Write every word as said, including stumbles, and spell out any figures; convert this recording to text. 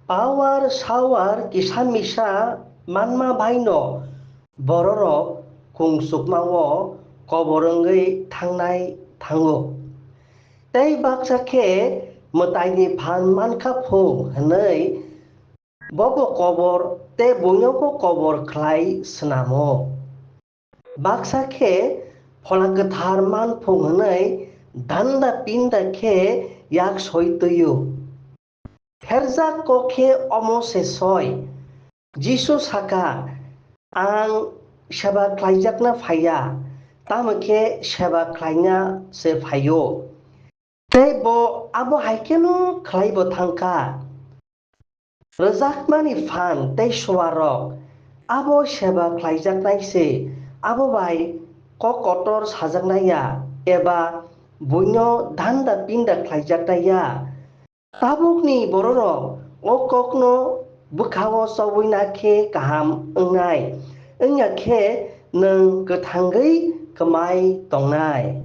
Power shower kisa misa manma baino bororok kungsukmao kobor wngwi thangnai thango. Tei baksa khe mwtaini phan mankha phu hwnwi bobo kobor tei buinobo kobor khlai swnamo. Baksa khe Phola Kwthar man phu hwnwi danda pinda khe yak soi twio. Pherjak kok khe omo se soi. Jisu saka, "Ang seba khlaijakna phaiya, tamo khe seba khlaina se phaio." Tei bo abo hai kheno khlaibo thangkha. Rwjakmani phan tei suarok abo seba khlaijaknai se, abo bai kok kotor sajaknai ya, eba buino danda pinda khlaijaknai ya. Tabukni bororok o kokno bwkhao chobwina khe kaham wngnai, wngya khe nwng kwthangwi kwmai tongnai.